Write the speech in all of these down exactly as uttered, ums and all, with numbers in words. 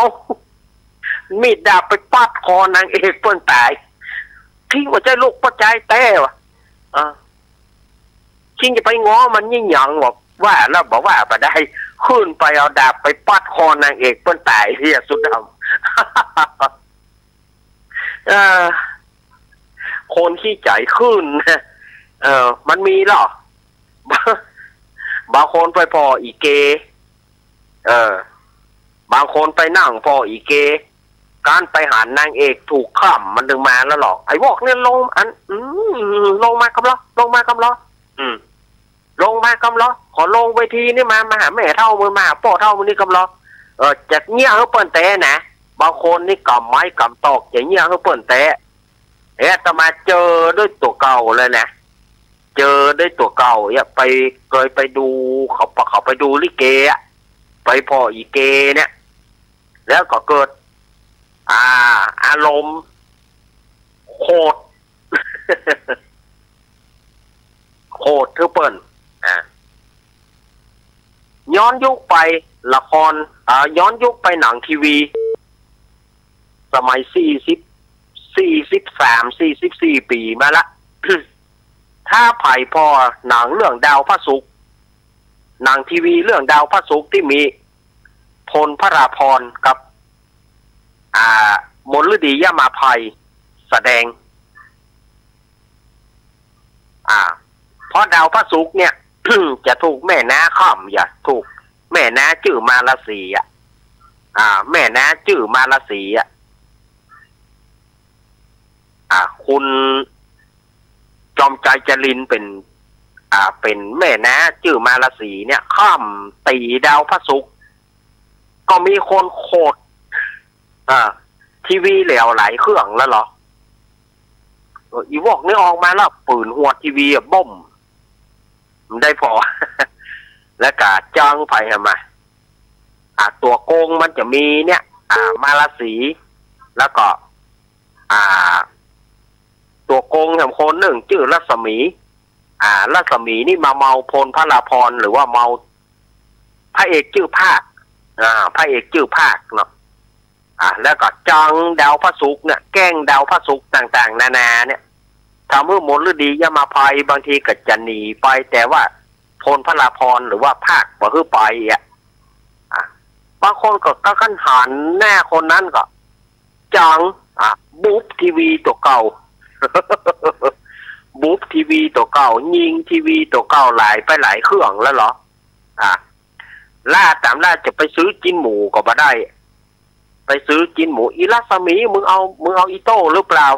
อ้า มีดดาบไปปัดคอนางเอกเปิ้นต๋าย คิงว่าใจ้ลูกป้อจายแต๊วะ อ่า คิงจะไปง้อมันยี่หยังวะ ว่าแล้วบ่ว่าบ่ได้ ขึ้นไปเอาดาบไปปัดคอนางเอกเปิ้นต๋ายเหียสุดดำ เออ คนขี้ใจ๋ขึ้น เออ มันมีเหรอ บางคนไปผ่ออีเก เออ บางคนไปนั่งผ่ออีเก การไปหันนางเอกถูกค่ำมันตึงมาแล้วหรอก ไอ้พวกเนี่ยลงอัน อืม ลงมากำลอ ลงมากำลอ อืม ลงมากำลอ ขอลงเวทีนี่มา มาหาแม่เฒ่ามึง มาหาป้อเฒ่ามึงนี่กำลอ เออ จะเยียะหื้อเปิ้นแต๊นะ บางคนนี่ก๋ำไม้ก๋ำตอก จะเยียะหื้อเปิ้นแต๊ เอ๊ะ อาตมาเจอด้วยตั๋วเก่าเลยนะ เจอด้วยตั๋วเก่าเนี่ย ไป เกยไปดู เขา เขาไปดูลิเกอะ ไปผ่ออีเกเนี่ย แล้วก็เกิด อ่า อารมณ์โขด โขดหื้อเปิ้น อ่า ย้อนยุคไปละคร อ่า ย้อนยุคไปหนังทีวี สมัยสี่สิบ สี่สิบสาม สี่สิบสี่ปี๋มาละ ถ้าใผผ่อหนังเรื่องดาวพระศุกร์ หนังทีวีเรื่องดาวพระศุกร์ตี้มีพลพระราพรกับ อ่า มนฤดียมาภัยแสดง อ่า เพราะดาวพระศุกร์เนี่ย จะถูกแม่น้าค่ำ อย่า ถูกแม่น้าจื้อมาลาสีอะ อ่า แม่น้าจื้อมาลาสีอะ อ่า คุณจอมใจจรินเป๋น อ่า เป๋นแม่น้าจื้อมาลาสีเนี่ย ค่ำตี๋ดาวพระศุกร์ ก็มีคนโขด อ่า ทีวีแล้วหลายเครื่องแล้วเหรอ เออ อีวอกนี่ออกมาแล้ว ปืนหัวทีวีอะ บ้ม มันได้ผ่อ แล้วก็จ้างไปทำไม อ่า ตั๋วโกงมันจะมีเนี่ย อ่า มาลาสี แล้วก็ อ่า ตั๋วโกงแถมคนนึ่งจื้อรัศมี อ่า รัศมีนี่มาเมาพลพระราพร หรือว่าเมา พระเอกจื้อภาค อ่า พระเอกจื้อภาคเนาะ อ่า แล้วก็จังดาวพระศุกร์เนี่ย แกล้งดาวพระศุกร์ต่างๆ นานาเนี่ย ทำหื้อมนฤดียมาภัยบางทีก็จะหนีไป แต่ว่าพลพระราพรหรือว่าภาคบ่หื้อไปอะ อ่ะ บางคนก็ ก็คันหันหน้าคนนั้นก็ จัง อ่ะ บุบทีวีตั๋วเก่า บุบทีวีตั๋วเก่า ยิงทีวีตั๋วเก่าหลายไปหลายเครื่องแล้วเหรอ อ่ะ ล่าต๋ามล่าจะไปซื้อจิ๊นหมูก็บ่ได้ ไปซื้อจิ๊นหมู อีรัศมี มึงเอา มึงเอาอิโต้หรือเปล่า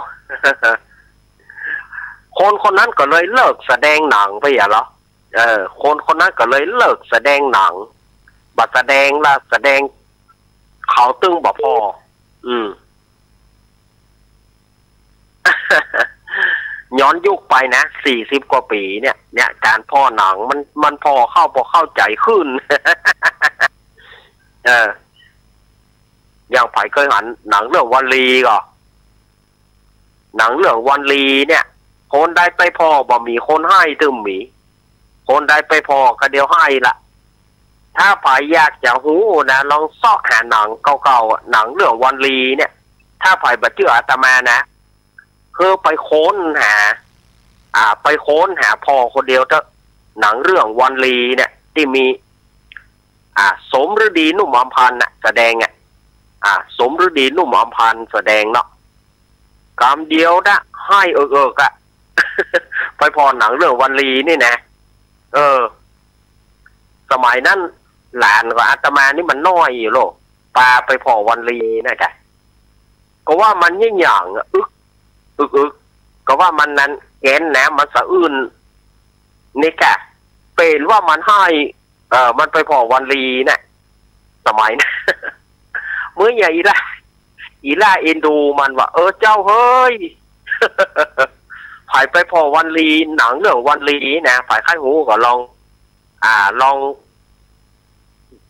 คนคนนั้นก็เลยเลิกแสดงหนังไปอะเหรอ เออ คนคนนั้นก็เลยเลิกแสดงหนัง บ่แสดงละ แสดงเขาตึงบ่ผ่อ อืม ย้อนยุคไปนะ สี่สิบกว่าปี๋เนี่ย เนี่ย ก๋านผ่อหนังมัน มันผ่อเข้า ผ่อเข้าใจ๋ขึ้น เออ อย่างใผเคยหันหนังเรื่องวัลลีก็ หนังเรื่องวัลลีเนี่ย คนใดไปผ่อบ่มีคนไห้ตึมมี คนใดไปผ่อก็เดียวไห้ละ ถ้าใผอยากจะฮู้นะ ลองเซาะหาหนังเก่าๆ อะ หนังเรื่องวัลลีเนี่ย ถ้าใผบ่เจื้ออาตมานะ คือไปค้นหา อ่า ไปค้นหาผ่อคนเดียวเถอะ หนังเรื่องวัลลีเนี่ย ตี้มี อ่า สมฤดี หนุ่มอำพันธ์น่ะ แสดงอะ อ่า สมฤดี หนุ่มอำพันธ์แสดงเนาะ กำเดียวนะ ไห้เอิกๆ อะ ไปผ่อหนังเรื่องวัลลีนี่นะ เออ สมัยนั้นหลานของอาตมานี่มันน้อยอยู่โลก ปาไปผ่อวัลลีนะกะ ก็ว่ามันยี่หยังอะ อึก อึก อึก ก็ว่ามันนั้นแกนนะ มันสะอื้น นี่กะ เป๋นว่ามันไห้ เออ มันไปผ่อวัลลีน่ะ สมัยนั้น เมื่ออย่างอีหล้า อีหล้าเอ็นดูมันว่า เออ เจ้าเฮ้ย ใผไปผ่อวัลลี หนังเรื่องวัลลีนะ ใผใค่ฮู้ก็ลอง อ่า ลอง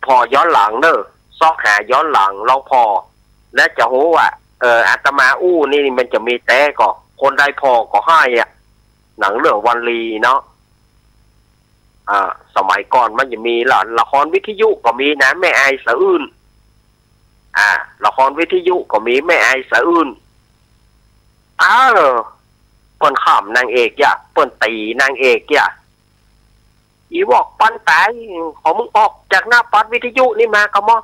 ผ่อย้อนหลังเน่อ เซาะหาย้อนหลัง ลองผ่อ แล้วจะฮู้ว่า เออ อาตมาอู้นี่มันจะมีแต๊ก่อ คนใดผ่อก็ไห้อะ หนังเรื่องวัลลีเนาะ อ่า สมัยก่อนมันจะมีละ ละครวิทยุก็มีนะ แม่อายสะอื้น อ่า ละครวิทยุก็มีแม่ไอสะอื้น เออ เปิ้นข้ามนางเอกเยียะ เปิ้นตี๋นางเอกเยียะ อีวอกปันต๋าย ขอมึงออกจากหน้าปัดวิทยุนี่มาก็หมอ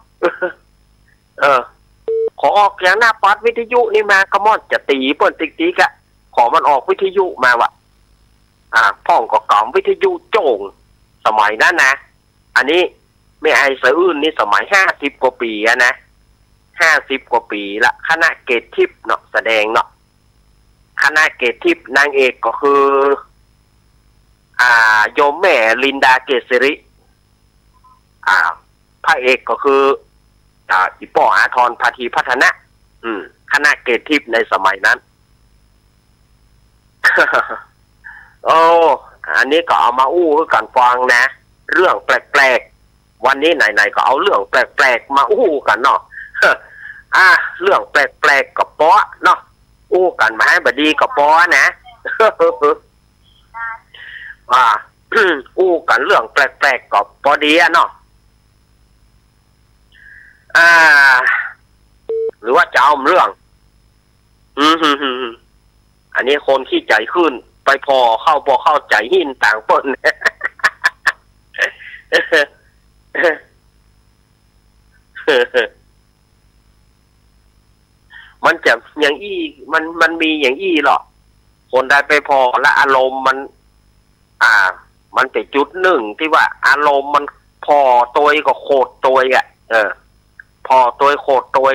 เออ ขอออกจากหน้าปัดวิทยุนี่มาก็หมอ จะตี๋เปิ้นติ๊กๆ อะ ขอมันออกวิทยุมาว่ะ อ่า พ่องก็ก๋ำวิทยุโจ้ง สมัยนั้นนะ อันนี้แม่ไอสะอื้นนี่สมัยห้าสิบกว่าปี๋อะนะ ห้าสิบกว่าปี๋ละ คณะเกตทิพย์เนาะ แสดงเนาะ คณะเกตทิพย์ นางเอกก็คือ อ่า โยมแม่ลินดาเกตสิริ อ่า พระเอกก็คือ อ่า อีป้ออาทร พาธีพัฒนะ อืม คณะเกตทิพย์ในสมัยนั้น โอ้ อันนี้ก็เอามาอู้หื้อกั๋นฟังนะ เรื่องแปลกๆ วันนี้ไหนๆ ก็เอาเรื่องแปลกๆ มาอู้กั๋นเนาะ อ่า เรื่องแปลกๆ ก็ปอเนาะ อู้กั๋นมาหื้อบ่ดีก็ปอนะ อ่า อู้กั๋นเรื่องแปลกๆ ก็ปอดีอะเนาะ อ่า หรือว่าจะเอาเรื่อง อืม อันนี้คนขี้ใจ๋ขึ้น ไปผ่อเข้าบ่เข้าใจ๋หิ้นต๋างเปิ้น มันจะอย่างอี้ มัน มันมีอย่างอี้เหรอ คนใดไปผ่อละอารมณ์มัน อ่า มันเป๋นจุดนึ่งตี้ว่าอารมณ์มันผ่อตวยก็โขดตวยอะ เออ ผ่อตวยโขดตวย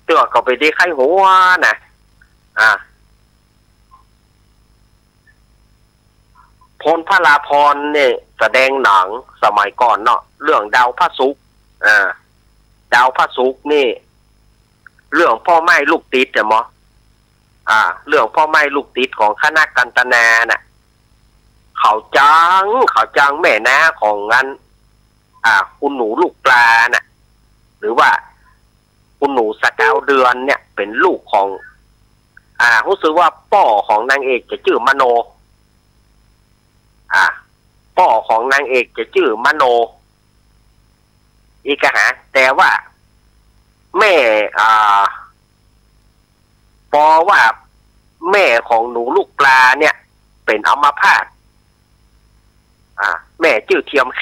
เตื้อก็เป๋นตี้ใค่หัวนะ อ่า พลพระลาภรณ์เนี่ยแสดงหนังสมัยก่อนเนาะ เรื่องดาวพระศุกร์ อ่า ดาวพระศุกร์นี่ เรื่องพ่อไม้ลูกติดอะหมอ อ่า เรื่องพ่อไม้ลูกติดของคณะกันตนาน่ะ เขาจ้าง เขาจ้างแม่น้าของอัน อ่า คุณหนูลูกปลาน่ะ หรือว่าคุณหนูสกาวเดือนเนี่ย เป๋นลูกของ อ่า ฮู้สึกว่าป้อของนางเอกจะจื้อมโน อ่า ป้อของนางเอกจะจื้อมโน อีกอะหา แต่ว่าแม่ อ่า ปอว่าแม่ของหนูลูกปลาเนี่ย เป๋นอัมพาต อ่า แม่จื้อเทียมแข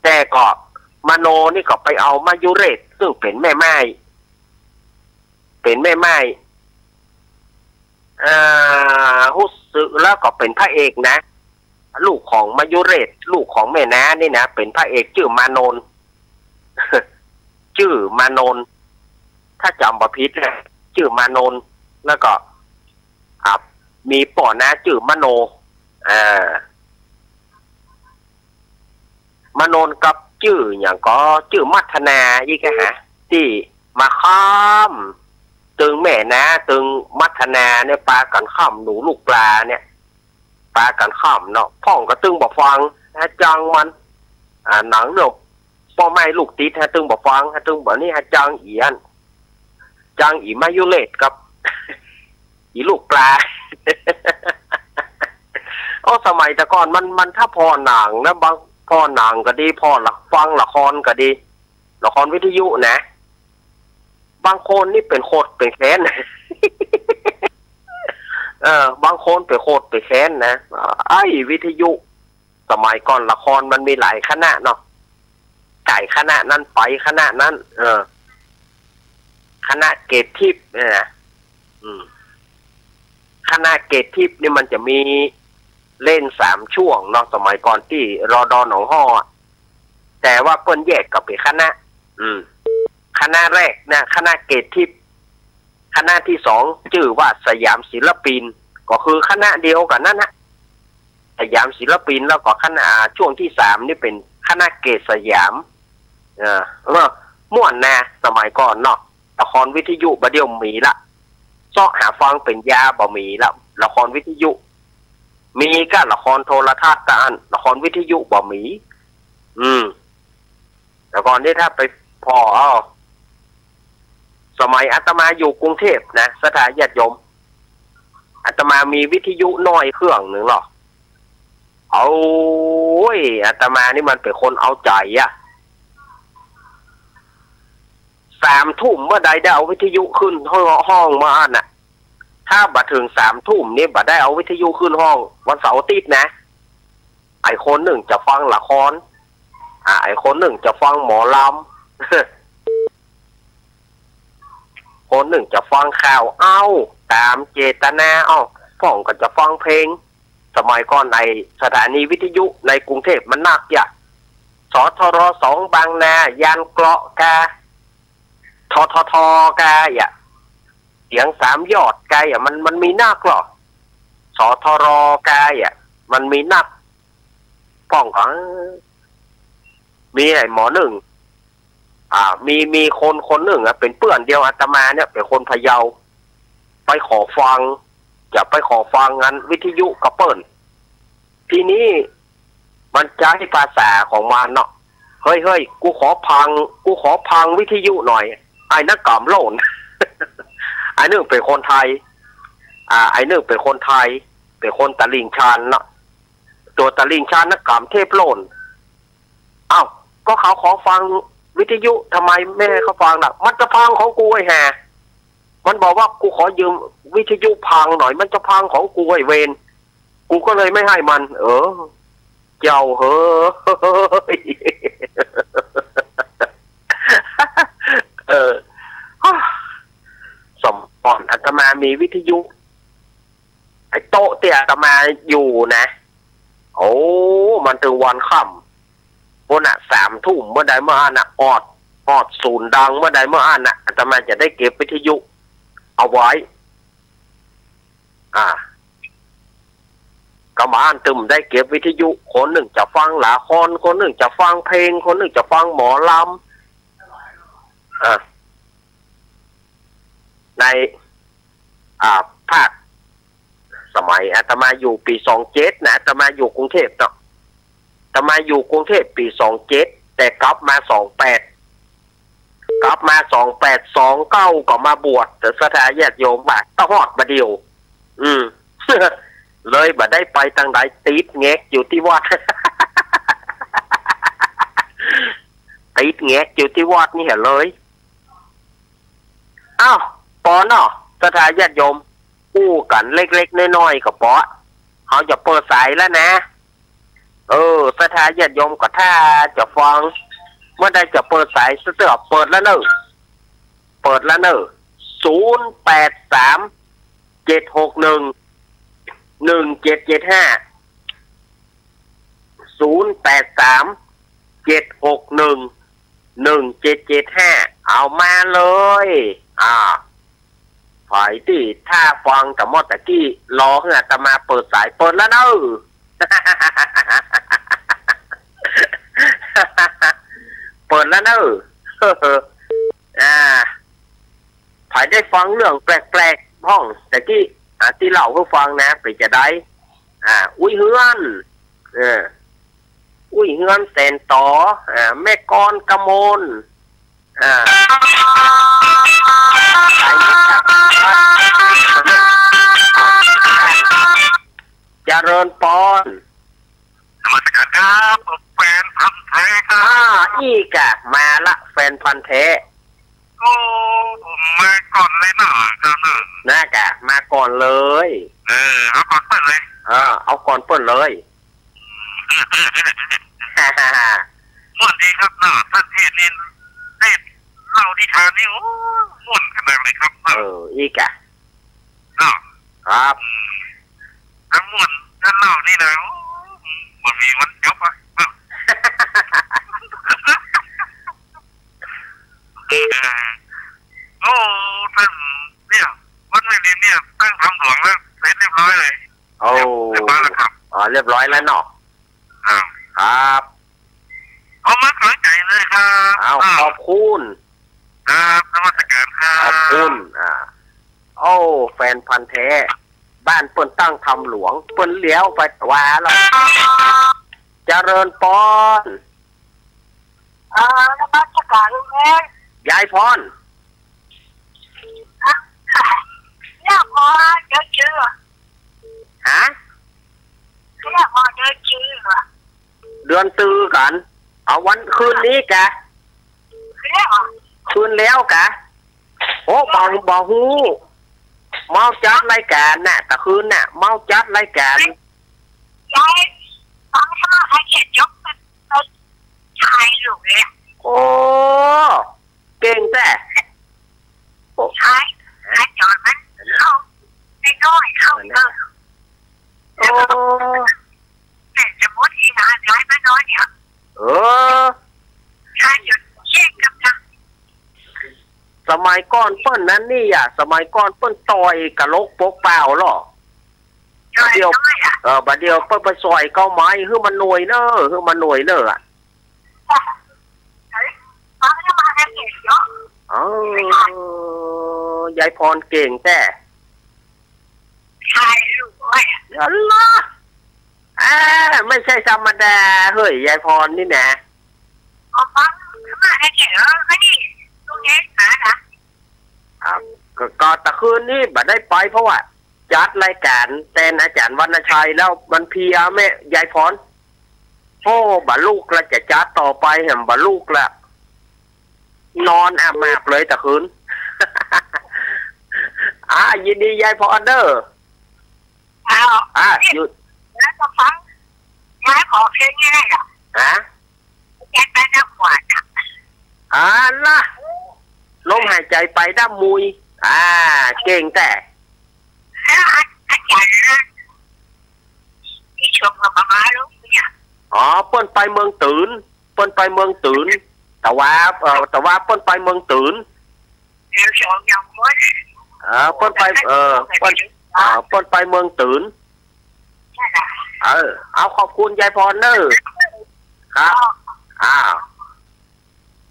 แต่ก็มโนนี่ก็ไปเอามายุเรศ ซึ่งเป๋นแม่ไม้ เป๋นแม่ไม้ อ่า ฮู้สึกแล้วก็เป๋นพระเอกนะ ลูกของมายุเรศ ลูกของแม่น้านี่นะ เป๋นพระเอกจื้อมานนท์ จื้อมานนท์ ถ้าจ๋ำบ่ผิดนะ จื้อมานนท์ แล้วก็ อ่า มีป้อน้าจื้อมโน อ่า มานนท์กับจื้อหยังก็จื้อมัทนาอีกอะหา ตี้มาค้ำตึงแม่น้าตึงมัทนาเนี่ย ปากั๋นค้ำหนูลูกปลาเนี่ย ปากั๋นค้ำเนาะ พ่องก็ตึงบ่ฟัง หาจ้างมัน อ่า หนังเรื่องป้อไม้ลูกติด หาตึงบ่ฟัง หาตึงบ่นี่ หาจ้างอีอัน จ้างอีมายุเรศกับ อีลูกปลา โอ้ สมัยแต่ก่อนมัน มันถ้าผ่อหนังนะ บาง ผ่อหนังก็ดี ผ่อละ ฟังละครก็ดี ละครวิทยุนะ บางคนนี่เป๋นโขดเป๋นแค้น เออ บางคนเป๋นโขดเป๋นแค้นนะ ไอ้วิทยุ สมัยก่อนละครมันมีหลายคณะเนาะ ไก๋คณะนั้นไปคณะนั้น เออ คณะเกตทิพย์เนี่ยนะ อืม คณะเกตทิพย์นี่มันจะมีเล่นสามช่วงเนาะ สมัยก่อนตี้ รด หนองฮออะ แต่ว่าเปิ้นแยกกั๋นเป๋นคณะ อืม คณะแรกนะ คณะเกตทิพย์ คณะที่สองจื้อว่าสยามศิลปิน ก็คือคณะเดียวกั๋นนั้นนะ สยามศิลปิน แล้วก็คณะ อ่า ช่วงที่สามนี่เป๋นคณะเกตสยาม เออ เออ ม่วนนะ สมัยก่อนเนาะ ละครวิทยุบ่าเดี่ยวมีละ เซาะหาฟังเป๋นยาบ่มีละ ละครวิทยุ มีก็ละครโทรทัศน์เต้าอั้น ละครวิทยุบ่มี อืม แต่ก่อนนี่ถ้าไปผ่อเอา สมัยอาตมาอยู่กรุงเทพฯนะ ศรัทธาญาติโยม อาตมามีวิทยุน้อยเครื่องนึ่งเนาะ โอ้ย อาตมานี่มันเป๋นคนเอาใจ๋อะ สามทุ่มเมื่อใดได้เอาวิทยุขึ้นห้อง ห้องเมื่ออั้นน่ะ ถ้าบ่เถิงสามทุ่มนี่บ่ได้เอาวิทยุขึ้นห้อง วันเสาร์อาทิตย์นะ ไอ้คนหนึ่งจะฟังละคร อ่า ไอ้คนหนึ่งจะฟังหมอลำ คนหนึ่งจะฟังข่าว เอ้า ต๋ามเจตนา เอ้า พ่องก็จะฟังเพลง สมัยก่อนไอ้สถานีวิทยุในกรุงเทพฯมันนักยะ สทร สอง บางนา ยานเกราะกา ททท กายอะ เสียงสามยอดกายอะ มัน มันมีนักลอ สทร กายอะ มันมีนัก พ่องก็ มีไอ้หมอหนึ่ง อ่า มี มีคนคนหนึ่งอะ เป๋นเปื้อนเดียวอาตมาเนี่ย เป๋นคนพะเยา ไปขอฟัง จะไปขอฟังอันวิทยุกับเปิ้น ทีนี้มันใจ๊ภาษาของมันเนาะ เฮ้ย เฮ้ย กูขอฟัง กูขอฟังวิทยุหน่อย ไอ้นักก๋ำโล่น ไอ้นึ่งเป๋นคนไทย อ่า ไอ้นึ่งเป๋นคนไทย เป๋นคนตลิ่งชันเนาะ ตั๋วตลิ่งชันนักก๋ำเทพโล่น อ้าว ก็เขาขอฟังวิทยุ ทำไมไม่ให้เขาฟังล่ะ มันจะฟังของกูไอ้ห่า มันบอกว่า กูขอยืมวิทยุฟังหน่อย มันจะฟังของกูไอ้เวร กูก็เลยไม่ให้มัน เออ เจ้าเฮ้ย เออ สมัยก่อนอาตมามีวิทยุ ไอ้โต๊ะตี้อาตมาอยู่นะ โอ้ มันเถิงวันค่ำ ปู้นน่ะ สามทุ่มเมื่อใดเมื่ออั้นน่ะ ออด ออดศูนย์ดังเมื่อใดเมื่ออั้นน่ะ อาตมาจะได้เก็บวิทยุเอาไว้ อ่า ก็บ่าอั้นตึงได้เก็บวิทยุ คนนึ่งจะฟังละคร คนนึ่งจะฟังเพลง คนนึ่งจะฟังหมอลำ อ่า ใน อ่า ภาค สมัยอาตมาอยู่ปี๋สองเจ็ดนะ อาตมาอยู่กรุงเทพฯเนาะ อาตมาอยู่กรุงเทพฯปี๋สองเจ็ด แต่กลับมาสองแปด กลับมาสองแปด สองเก้า ก็มาบวช แต่ศรัทธาญาติโยมว่า ตะฮอดบ่าเดี่ยว อืม เลยบ่ได้ไปตางใด ติดแงกอยู่ตี้วัด ติดแงกอยู่ตี้วัดนี่แหละเลย อ้าว ปอเนาะ ศรัทธาญาติโยม อู้กั๋นเล็กๆ น้อยๆ ก็ปอ เฮาจะเปิดสายแล้วนะ เออ ศรัทธาญาติโยมก็ถ้าจะฟัง เมื่อใดจะเปิดสายเตื้อ เปิดแล้วเน่อ เปิดแล้วเน่อ ศูนย์แปดสาม เจ็ดหกหนึ่ง หนึ่งเจ็ดเจ็ดห้า ศูนย์แปดสาม เจ็ดหกหนึ่ง หนึ่งเจ็ดเจ็ดห้า เอามาเลย อ่า ใผตี้ถ้าฟังตะหมดตะกี้ รอหื้ออาตมาเปิดสาย เปิดแล้วเน่อ เปิดแล้วเน่อ อ่า ใผได้ฟังเรื่องแปลกๆ พ่องตะกี้ อ่า ตี้เล่าหื้อฟังนะ เป๋นจาใด อ่า อุ้ยเฮือน เออ อุ้ยเฮือนแสนต๋อ อ่า แม่กลอนกมล อ่า เจริญปอน นมัสการครับ แฟนพันธุ์แท้ครับ อ่า อี้กะ มาละ แฟนพันธุ์แท้ โอ้ ผมมาก่อนเลยเนาะครับเนาะ นะกะ มาก่อนเลย เออ เอาก่อนเปิ้นเลย เออ เอาก่อนเปิ้นเลย ม่วนดีครับเนาะ ต้านเทศน์นี่ เทศน์เล่านิทานนี่ โอ้ ม่วนขนาดเลยครับเนาะ เออ อี้กะ เนาะ ครับ อืม ทั้งม่วนทั้งเล่านี่นะ โอ้ บ่มีวันจบอะ เออ โอ้ ต้านเนี่ย วัดแม่ริมเนี่ย ตั้งธรรมหลวงแล้ว เสร็จเรียบร้อยเลย โอ้ เรียบร้อยแล้วครับ อ๋อ เรียบร้อยแล้วเนาะ ครับ ครับ เอามาขอใจเลยครับ อ้าว อ้าว ขอบคุณ ครับ นมัสการครับ ขอบคุณ อ่า โอ้ แฟนพันธุ์แท้ บ้านเปิ้นตั้งธรรมหลวง เปิ้นเหลียวไปว่าแล้ว เจริญปอน เอ่อ นมัสการแม่ ยายพร เนี่ย พอเจอจื้อ ฮะ เนี่ย พอเจอจื้อ เดือนตื้อกั๋น เอาวันคืนนี้กะ เนี่ยเหรอ คืนแล้วกะ โอ้ บ่ บ่ฮู้ เมาจัดรายก๋านน่ะ ตะคืนน่ะ เมาจัดรายก๋าน ยายฟังธรรมะ ไอ้เขียนยกมัน ถ่ายอยู่เนี่ย โอ้ เก่งแต๊ โอ้ ถ่าย ถ่ายจอดมัน เข้าไปน้อย เข้าเออ โอ้ แต่สมมุติอีหาย้ายมาน้อยเนี่ย เออ ถ่ายจนเช็คกำลัง สมัยก่อนเปิ้นนั้นนี่อะ สมัยก่อนเปิ้นต่อยกะโหลกปกเปล่าลอ บ่าเดี่ยว เออ บ่าเดี่ยวเปิ้นไปซ่อยเก๊าไม้ หื้อมันหน่วยเน่อ หื้อมันหน่วยเน่ออะ เออ ยายพรเก่งแต๊ อัลลา เอ้อ ไม่ใช่ธรรมดาเฮ้ย ยายพรนี่นะ ครับ ก็ ก็ตะคืนนี้บ่ได้ไป เพราะว่าจัดรายก๋านแตนอาจ๋ารย์วรรณชัยแล้วมันเพลียแม่ ยายพร โอ้ บ่ลุกละ จะจัดต่อไปแหมบ่ลุกละ นอนอาบน้ำเลยตะคืน อ่า ยินดียายพรเน่อ เอา อ่ะ หยุด แล้วก็ฟัง ยายขอเพลงนี้ได้เหรอ ฮะ แกไปนครน่ะ อ่าล่ะ ลมหายใจไปดั้มมุย อ่า เก่งแต๊ แล้วอา อาจ๋ารย์นะ ที่ชมกับมาม่าลูกเนี่ย อ๋อ เปิ้นไปเมืองตื๋น เปิ้นไปเมืองตื๋น แต่ว่า เอ่อ แต่ว่าเปิ้นไปเมืองตื๋น เดี๋ยวสองอย่างหมด เออ เปิ้นไป เออ เปิ้น เออ เปิ้นไปเมืองตื๋น เออ เอา ขอบคุณยายพรเน่อ ครับ อ้าว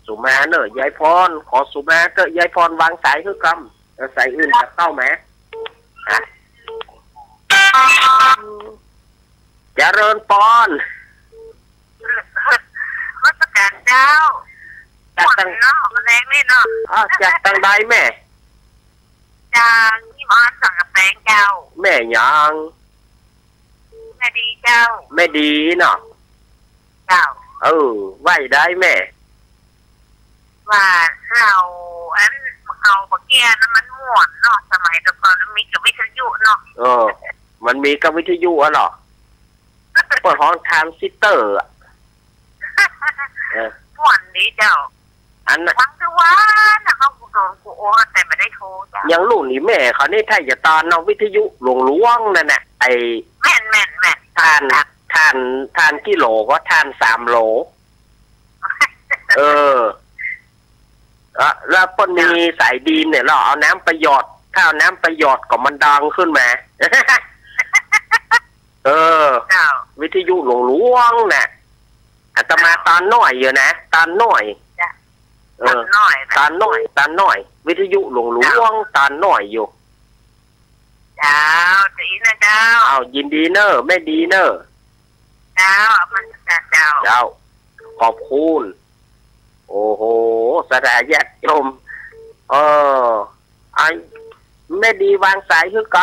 สุมาเน่อ ยายพร ขอสุมาเต๊อะ ยายพรวางสายหื้อกำ เดี๋ยวสายอื่นจะเข้ามา ฮะ เจริญปอน นมัสก๋านเจ้า จากตัง เนาะ แรงนี่เนาะ อ้าว จากตังใดแม่ จากนี่หมอสังกะแปงเจ้า แม่หยัง แม่ดีเจ้า แม่ดีเนาะ เจ้า เออ ว่าใดแม่ ว่าเฮา อันเฮาบ่าเกี้ยนั้นมันม่วนเนาะ สมัยแต่ก่อนมันมีกะวิทยุเนาะ เออ มันมีกะวิทยุอะเหรอ เปิ้นฮ้องทรานซิสเตอร์อะ เออ ม่วนดีเจ้า อันนั้น ฟังทุกวันน่ะ เขากูโดนกูโอนแต่ไม่ได้โทรจ้ะ อย่างลูกนี่แม่เขานี่ถ้าจะตอนเนาะ วิทยุหลวงๆ นั่นน่ะ ไอ้ แม่น แม่น แม่น ถ่าน จ้ะ ถ่าน ถ่านกี่โหลก็ถ่านสามโหล เออ เออ แล้วเปิ้นมีสายดีนเนี่ย เราเอาน้ำไปหยอด ถ้าเอาน้ำไปหยอดก็มันดังขึ้นมา เออ เจ้า วิทยุหลวงๆ น่ะ อาตมาตอนน้อยอยู่นะ ตอนน้อย จ้ะ เออ ตอนน้อยนะ ตอนน้อย ตอนน้อย วิทยุหลวงๆ เจ้า ตอนน้อยอยู่ เจ้า จะอินนะเจ้า อ้าว ยินดีเน่อ แม่ดีเน่อ เจ้า เอามาจากเจ้า เจ้า ขอบคุณ โอ้โห สดาญาติโยม เออ ไอ้ แม่ดีวางสายหื้อก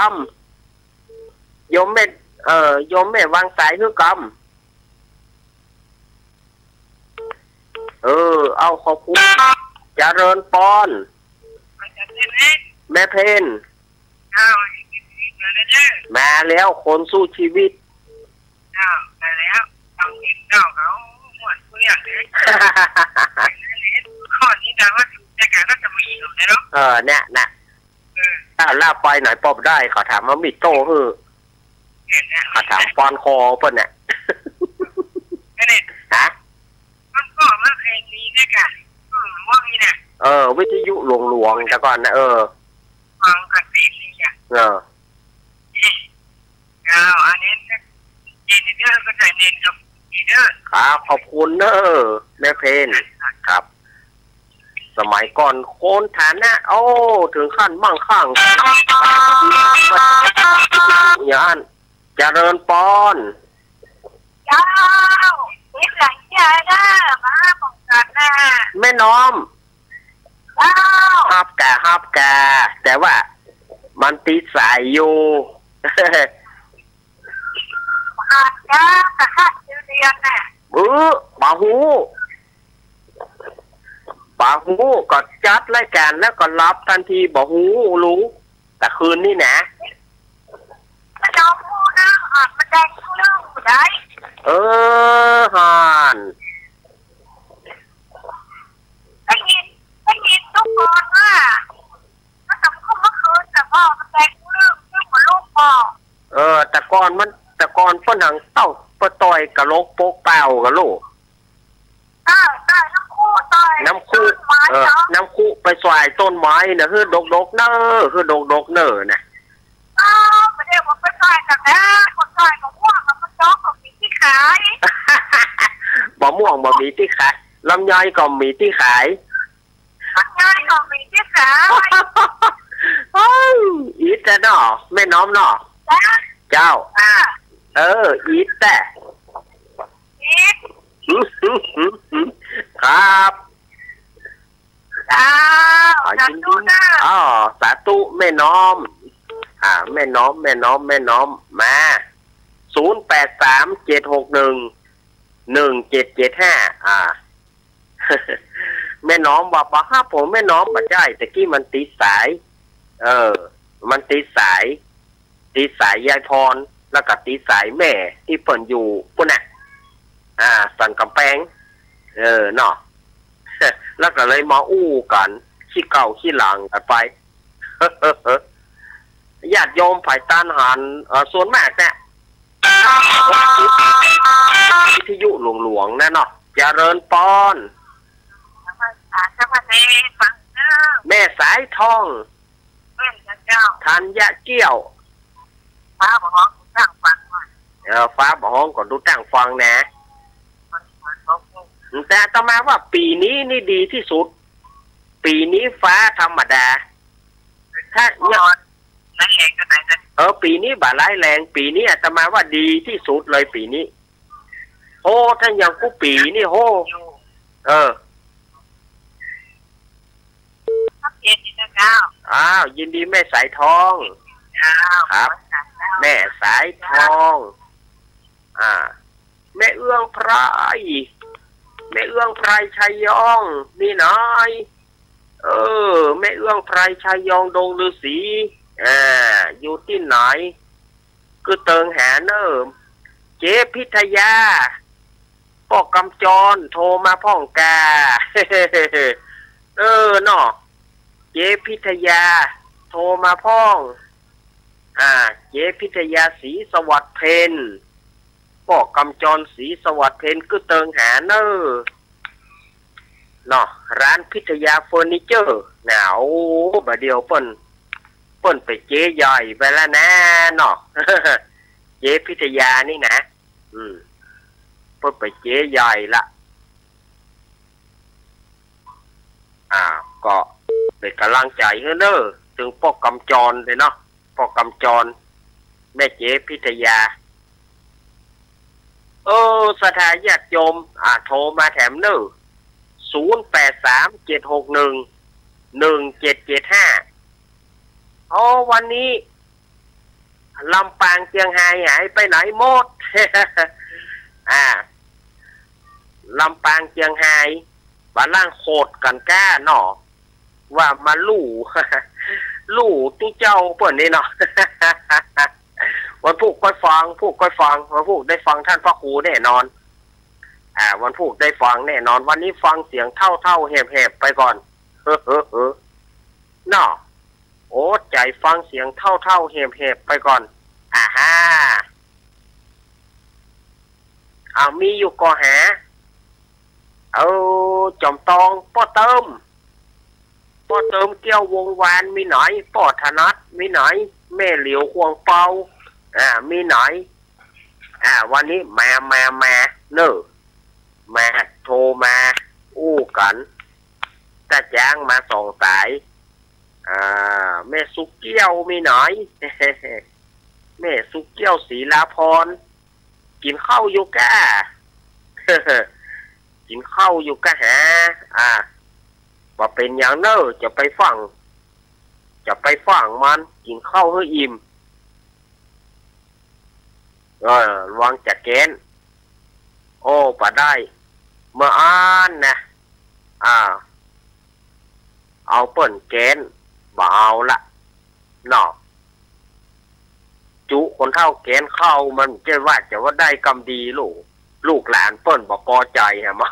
ำ โยมแม่ เออ โยมแม่วางสายหื้อกำ เออ เอา ขอบคุณ เจริญปอน แม่เพน อ้าว มาแล้ว คนสู้ชีวิต อ้าว มาแล้ว ฟังเพลงเก่าเขาม่วนกูเรื่องเลย ข้อนี้เดาว่าถูกใจกันก็จะมีอยู่แล้วเนาะ เออ เนี่ยนะ เออ ถ้าลาไปไหนปอบได้ เขาถามว่ามีโต้หื้อ เนี่ยนะ เขาถามปอนคอเปิ้นน่ะ เนี่ย ฮะ มันก็มาเพลงนี้เนี่ยค่ะ อืม ว่างี้นะ เออ วิทยุหลวงๆ แต่ก่อนนะ เออ ฟังกันเพลงนี้อ่ะ เออ เอา อันนี้เจนเดอร์ก็ใส่เนนกับเจนเดอร์ ครับ ขอบคุณเนอะ แม่เพน ครับ สมัยก่อนคนฐานะ โอ้ ถึงขั้นมั่งคั่ง อย่างนั้น เจริญปอน เจ้า ติดหลังเจ้าเด้อ มาป้องกันนะ แม่น้อม เจ้า ฮับกะ ฮับกะ แต่ว่ามันติดสายอยู่ ฮับกะ กะฮับอยู่เดียวน่ะ เออ บ่ฮู้ บ่ฮู้ ฮู้ ก็จัดรายก๋านแล้วก็หลับตันที บ่ฮู้ลุง ตะคืนนี้นะ บ่ฮู้เรื่อง อ่ะ มันแดงเรื่องอยู่ได้ เออ หั้น ได้ยิน ได้ยินตุ๊กคนว่า มันสองทุ่มเมื่อคืน แต่ก็มันแดงเรื่อง เรื่องของลูกบอก เออ แต่ก่อนมัน แต่ก่อนเปิ้นหังเต้า เปิ้นต่อยกะโหลกโปกเปล่ากั๋นลูก เออ ต่อยน้ำคุ ต่อย น้ำคุ ต้นไม้ เออ เนาะ น้ำคุไปส่ายต้นไม้นะ หื้อดกๆ เน่อ หื้อดกๆ เน่อนะ เออ บ่ได้ว่าไปส่ายกันนะ คนส่ายก็ม่วง แล้วก็จ๊อกก็มีตี้ขาย บ่ม่วงบ่มีตี้ขาย ลำไยก็มีตี้ขาย ลำไยก็มีตี้ขาย เฮ้ย อิดแต๊เนาะ แม่น้อมเนาะ เจ้า เจ้า อ่า เออ อิดแต๊ อิด ครับ เจ้า อ่า สาธุ ยินดี เจ้า อ๋อ สาธุ แม่น้อม อ่า แม่น้อม แม่น้อม แม่น้อม มา ศูนย์แปดสาม เจ็ดหกหนึ่ง หนึ่งเจ็ดเจ็ดห้า อ่า แม่น้อมว่าบ่ฮับผม แม่น้อมบ่ใจ้ ตะกี้มันติดสาย เออ มันติดสาย ติดสายยายพร แล้วก็ติดสายแม่ตี้เปิ้นอยู่ปู๊นน่ะ อ่า สันก๋ำแปง เออ เนาะ แล้วก็เลยมาอู้กั๋น ขี้เก้าขี้หลังกั๋นไป ญาติโยมฝ่ายต้านหัน เอ่อ ส่วนมากเนี่ย วิทยุหลวงๆ นะเนาะ เจริญปอน แม่สายทอง ธัญเกี้ยว ฟ้าบ่ฮ้องก็ดูตั้งฟังว่ะ เออ ฟ้าบ่ฮ้องก็ดูตั้งฟังนะ แต่อาตมาว่าปี๋นี้นี่ดีตี้สุด ปี๋นี้ฟ้าธรรมดา ถ้าเนี่ย ร้ายแรงขนาดนั้น เออ ปี๋นี้บ่ร้ายแรง ปี๋นี้อาตมาว่าดีตี้สุดเลยปี๋นี้ โอ้ ถ้าอย่างกู้ปี๋นี่ โอ้ เออ ครับ เอ็ดสิบเก้า อ้าว ยินดีแม่สายทอง อ้าว ครับ แม่สายทอง อ่า แม่เอื้องไพร แม่เอื้องไพรชัยยอง มีหนอย เออ แม่เอื้องไพรชัยยองดงฤๅษี อ่า อยู่ตี้ไหน กึ๊ดเติงหาเน่อ เจ๊พิทยา ป้อกำจร โทรมาพ่องก่า เออ เนาะ เจ๊พิทยา โทรมาพ่อง อ่า เจ๊พิทยา ศรีสวัสดิ์เพ็ญ ป้อกำจร ศรีสวัสดิ์เพ็ญ กึ๊ดเติงหาเน่อ เนาะ ร้านพิทยาเฟอร์นิเจอร์ น่ะ โอ้ บ่าเดี่ยวเปิ้น เปิ้นไปเจ๊ใหญ่ไปแล้วนะ เนาะ เจ๊พิทยานี่นะ อืม เปิ้นไปเจ๊ใหญ่ละ อ่า ก็เป๋นก๋ำลังใจ๋หื้อเน่อ เถิงป้อกำจรเลยเนาะ ป้อกำจร แม่เจ๊พิทยา เออ ศรัทธาญาติโยม อ่า โทรมาแถมเน่อ ศูนย์แปดสาม เจ็ดหกหนึ่ง หนึ่งเจ็ดเจ็ดห้า อ๋อ วันนี้ ลำปางเจียงฮายหายไปไหนหมด อ่า ลำปางเจียงฮาย บ่าล่างโขดกั๋นก้าเนาะ ว่ามาลู่ ลู่ตุ๊เจ้าเปิ้นนี่เนาะ วันพูกก้อยฟัง พูกก้อยฟัง วันพูกได้ฟังต้านพระครูแน่นอน อ่า วันพูกได้ฟังแน่นอน วันนี้ฟังเสียงเฒ่าๆ แหบๆ ไปก่อน เนาะ โอ้ ใจ๋ฟังเสียงเฒ่าๆ แหบๆ ไปก่อน อ่าฮ่า เอา มีอยู่ก่อหา เออ จอมตอง ป้อเติม ป้อเติม เกี้ยว วงศ์วาน มีหนอย ป้อถนัด มีหนอย แม่เหลียว ฮวงเปา อ่า มีหนอย อ่า วันนี้มา มา มา เน่อ มา โทรมา อู้กั๋น ตาจ๊างมาสองสาย อ่า แม่สุเกี้ยว มีหนอย แม่สุเกี้ยว ศรีลาพร กิ๋นข้าวอยู่ก้า กิ๋นข้าวอยู่ก้าหา อ่า บ่เป๋นหยังเน่อ จะไปฟั่ง จะไปฟั่งมัน กิ๋นข้าวหื้ออิ่ม เออ ระวังจะแก๊น โอ้ บ่ได้ เมื่ออั้นนะ อ่า แก๋น บ่เอาละเนาะ จุคนเฒ่าแก๋นเข้า มันจะว่า จะว่าได้กำดี ลูก ลูกหลานเปิ้นบ่ปอใจ๋หะ มา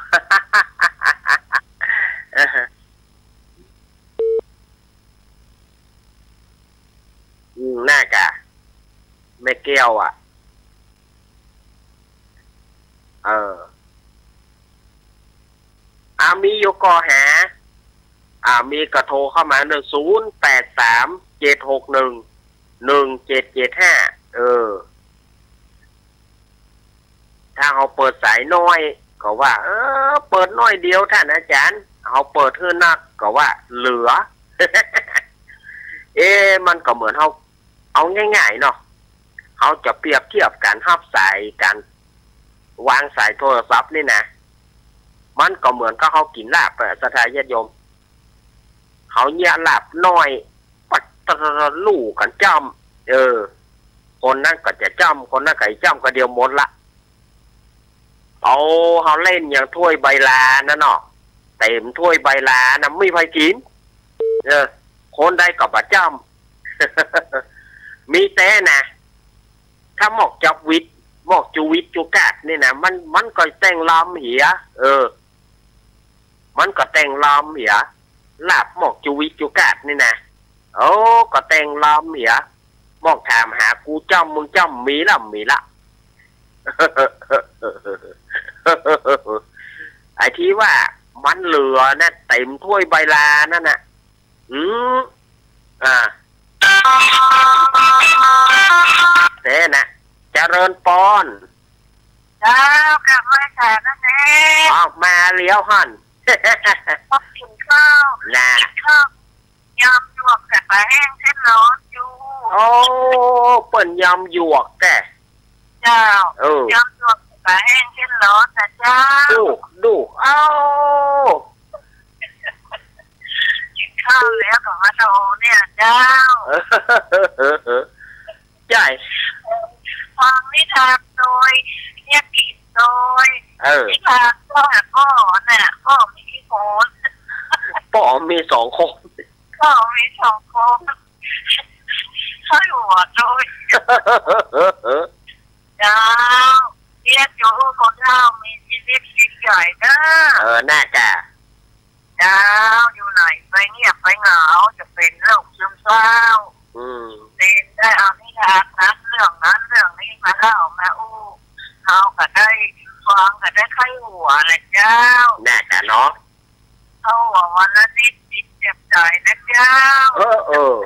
อืม น่ากะ แม่แก้วอะ เออ อ่า มีอยู่ก่อหา อ่า มีก็โทรเข้ามาเนาะ ศูนย์แปดสาม เจ็ดหกหนึ่ง หนึ่งเจ็ดเจ็ดห้า เออ ถ้าเฮาเปิดสายน้อย ก็ว่า เออ เปิดน้อยเดียวต้านอาจ๋ารย์ เฮาเปิดหื้อนัก ก็ว่าเหลือ เอ๊ะ มันก็เหมือนเฮา เอาง่ายๆ เนาะ เฮาจะเปรียบเทียบก๋านฮับสาย ก๋านวางสายโทรศัพท์นี่นะ มันก็เหมือนกับเฮากิ๋นลาบอะ ศรัทธาญาติโยม เฮาเยียะลาบน้อย ปัดตะลุกั๋นจ้ำ เออ คนนั้นก็จะจ้ำ คนนั้นก็จะจ้ำ ก็เดียวหมดละ เอา เฮาเล่นอย่างถ้วยใบลานนั่นเนาะ เต๋มถ้วยใบลานนะ บ่มีใผกิ๋น เออ คนใดก็บ่จ้ำ มีแต่นะ ถ้าหมอกจับวิด หมอกจุวิดจุกาดนี่นะ มัน มันก็แต่งลำเหีย เออ มันก็แต่งลำเหีย ลาบหมอกจุวิดจุกาดนี่นะ โอ้ ก็แต่งลำเหีย หมอกถามหากูจ้ำมึงจ้ำ มีละ มีละ ไอ้ตี้ว่ามันเหลือนะ เต๋มถ้วยใบลานนั่นนะ อืม อ่า แต่นะ เจริญปอน เจ้า กลับมาจากนั่นแหละ อ้าว มาแล้วหั่น พอกิ๋นข้าว น่ะ กิ๋นข้าว ยำหยวกกับป๋าแห้งเส้นร้อนอยู่ โอ้ เปิ้นยำหยวกแต๊ เจ้า เออ ยำหยวกกับป๋าแห้งเส้นร้อนนะเจ้า ดู ดู เอ้า กิ๋นข้าวแล้วก็มาโทรเนี่ยเจ้า ใจ้ ฟังนิทานโดย เนี่ย กิ๋นโดย เออ นิทานป้อ ป้อน่ะ ป้อมีกี่คน ป้อมีสองคน ป้อมีสองคน ใค่หัวโดย เจ้า เรียกอยู่คนเฒ่ามีชีวิตจิตใจ๋เนาะ เออ น่ากะ เจ้า อยู่ไหนไปเงียบไปเหงา จะเป๋นโรคซึมเศร้า อืม เป๋นได้เอานิทานนั้นเรื่องนั้นเรื่องนี้มาเล่ามาอู้ เฮาก็ได้ฟังก็ได้ใค่หัวแหละเจ้า น่ากะเนาะ เฮาหัววันละนิด จิตแจ่มใสนะเจ้า เออ เออ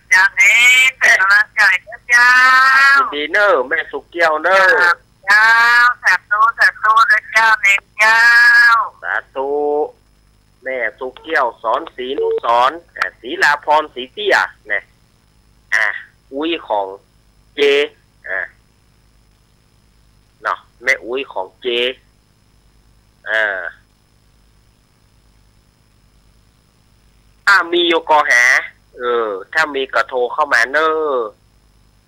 เจ้าเน้นเป๋นก๋ำลังใจ๋นะเจ้า ดีเน่อ แม่สุกแก้วเน่อ เจ้า สาธุ สาธุนะเจ้า เน้นเจ้า สาธุ แม่สุกแก้ว สอนศรีนุสรณ์ อ่า ศรีลาพร ศรีเตี้ย นะ อ่า อุ๊ยของเจ อ่า เนาะ แม่อุ๊ยของเจ อ่า ถ้ามีอยู่ก็หา เออ ถ้ามีก็โทรเข้ามาเน่อ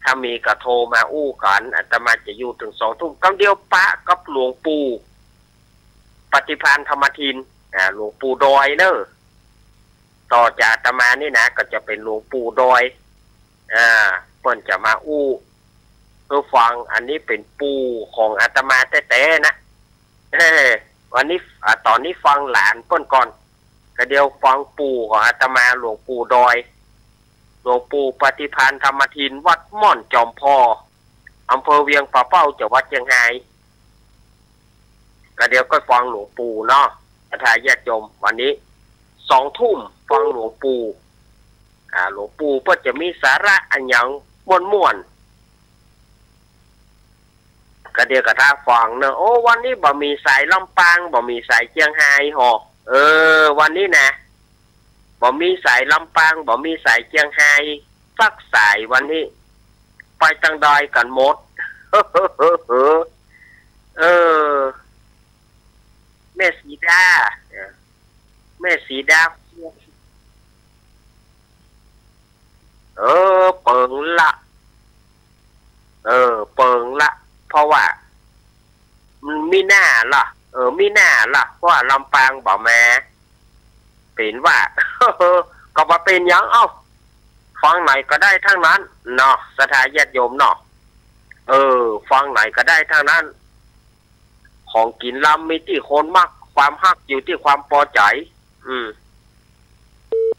ถ้ามีก็โทรมาอู้กั๋น อาตมาจะอยู่เถิงสองทุ่ม กำเดียวปะกับหลวงปู่ปฏิภาณธรรมทิน อ่า หลวงปู่ดอยเน่อ ต่อจากอาตมานี่นะ ก็จะเป๋นหลวงปู่ดอย อ่า เปิ้นจะมาอู้หื้อฟัง อันนี้เป๋นปู่ของอาตมาแต๊ๆ นะ เออ วันนี้ อ่า ต๋อนนี้ฟังหลานเปิ้นก่อน กำเดียวฟังปู่ของอาตมา หลวงปู่ดอย หลวงปู่ปฏิภาณธรรมทิน วัดม่อนจอมพอ อำเภอเวียงป่าเป้า จังหวัดเจียงฮาย กำเดียวก็ฟังหลวงปู่เนาะ ศรัทธาญาติโยม วันนี้สองทุ่มฟังหลวงปู่ อ่า หลวงปู่เปิ้นจะมีสาระอะหยังม่วนๆ กำเดียวก็ถ้าฟังเนาะ โอ้ วันนี้บ่มีสายลำปาง บ่มีสายเจียงฮายหอ เออ วันนี้นะ บ่มีสายลำปาง บ่มีสายเจียงฮายสักสายวันนี้ ไปตังใดกั๋นหมด เออ แม่สีดา แม่สีดา เออ เปิงละ เออ เปิงละ เพราะว่า มันมีหน้าล่ะ เออ มีหน้าล่ะ เพราะว่าลำปางบ่มา เป๋นว่า เออ ก็บ่เป๋นหยัง เอ้า ฟังไหนก็ได้ตังนั้นเนาะ ศรัทธาญาติโยมเนาะ เออ ฟังไหนก็ได้ตังนั้น ของกิ๋นลำมีตี้คนมัก ความฮักอยู่ตี้ความปอใจ๋ อืม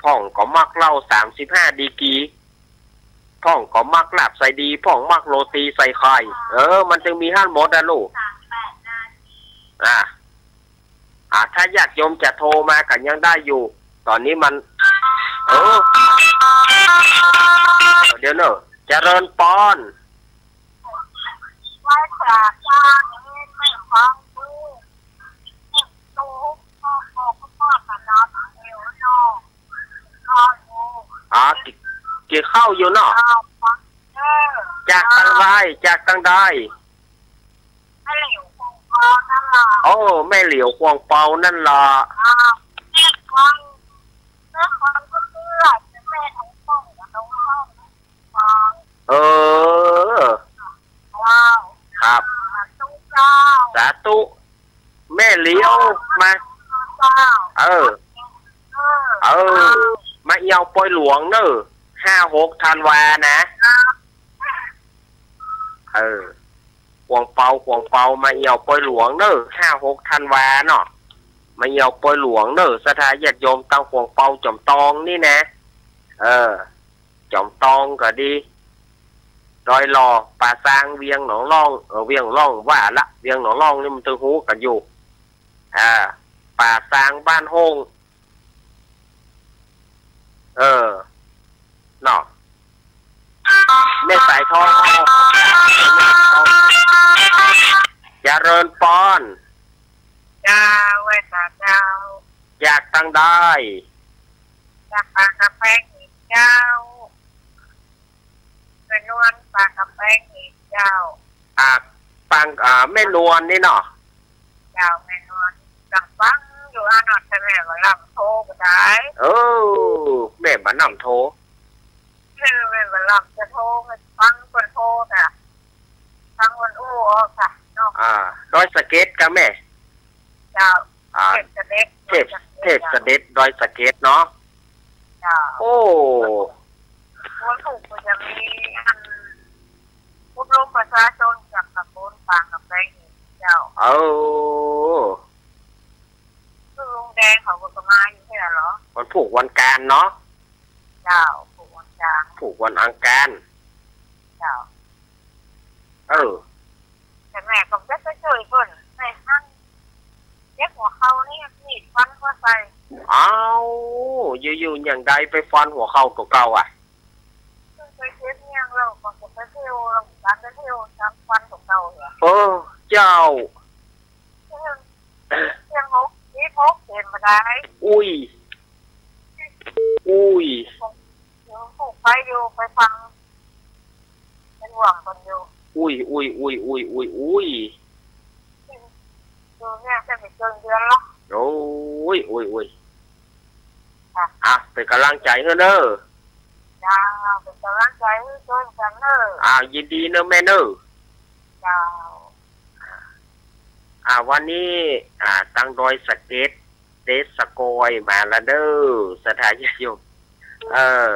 พ่องก็มักเหล้าสามสิบห้าดีกรี พ่องก็มักลาบใส่ดี พ่องมักโรตีใส่ไข่ เออ มันจึงมีหั้นหมดอะลูก อ่ะ อ่ะ ถ้าญาติโยมจะโทรมาก็ยังได้อยู่ ต๋นนี้มัน เออ เดี๋ยวเนาะ เจริญปอน อ๋อ กิ๋น กิ๋นข้าวอยู่เนาะ จากตังใด จากตังใด แม่เหลียวขวงเปานั่นล่ะ โอ้ แม่เหลียวขวงเปานั่นล่ะ เออ ครับ สาธุเจ้า สาธุ แม่เหลียวมา เออ เออ มาเอี่ยวปอยหลวงเน่อ ห้าหกธันวานะ เออ ขวงเปา ขวงเปา มาเอี่ยวปอยหลวงเน่อ ห้าหกธันวาเนาะ มาเอี่ยวปอยหลวงเน่อ ศรัทธาญาติโยมตังขวงเปาจ๋อมตองนี่นะ เออ จ๋อมตองก็ดี ดอยหล่อ ป่าซาง เวียงหนองล่อง เออ เวียงหนองล่องว่าละ เวียงหนองล่องนี่มันตึงฮู้กั๋นอยู่ อ่า ป่าซาง บ้านโฮ่ง เออ เนาะ แม่สายทอง เจริญปอน เจ้า ไหว้สาเจ้า จากตังใด จากปางกะแปงเจ้า แม่นวล ปางกะแปงเจ้า อ่า ปาง อ่า แม่นวลนี่เนาะ เจ้า แม่นวล กั๋งฟังอยู่อะเนาะ แต่แม่บ่ลำโทรบ่ได้ เออ แม่บ่ลำโทร เออ แม่บ่ลำจะโทร ฟังเปิ้นโทรจ้ะ ฟังเปิ้นอู้ออกจ้ะเนาะ อ่า ดอยสะเก็ดกาแม่ เจ้า อ่า เทพเสด็จ เทพ เทพเสด็จ ดอยสะเก็ดเนาะ เจ้า โอ้ วันศุกร์ก็จะมีอัน อบรมประชาชนจากตำบลปางกะแปงเจ้า เออ ลุงแดงเขาก็มาอยู่แท้เหรอ วันพูกวันกานเนาะ เจ้า พูกวันกาน พูกวันอังคาร เจ้า เออ แต่แม่ก็จะไปช่วยเปิ้น แม่นั่งเจ็บหัวเข่านี่ มีดฟันเข้าใส่ เอ้า อยู่ๆ อย่างใดไปฟันหัวเข่าตั๋วเก่าอะ ไปเที่ยวเมืองแล้วก็ไปเที่ยว แล้วก็ไปเที่ยวทางฟันตั๋วเก่าเหรอ เออ เจ้า เที่ยวหก ยี่สิบหก เห็นบ่ได้ อุ้ย อุ้ย เดี๋ยวผูกไปอยู่ ไปฟัง เป็นห่วงกันอยู่ อุ้ย อุ้ย อุ้ย อยู่เนี่ยจะไปเกินเดือนละ โอ้ย โอ้ย โอ้ย ค่ะ อ่ะ เป๋นก๋ำลังใจ๋หื้อเน่อ เจ้า เป๋นก๋ำลังใจ๋หื้อ ช่วยกั๋นเน่อ อ่า ยินดีเน่อแม่เน่อ เจ้า อ่า วันนี้ อ่า ตังดอยสะเก็ด เดชสะกอยมาละเน่อ ศรัทธาญาติโยม เออ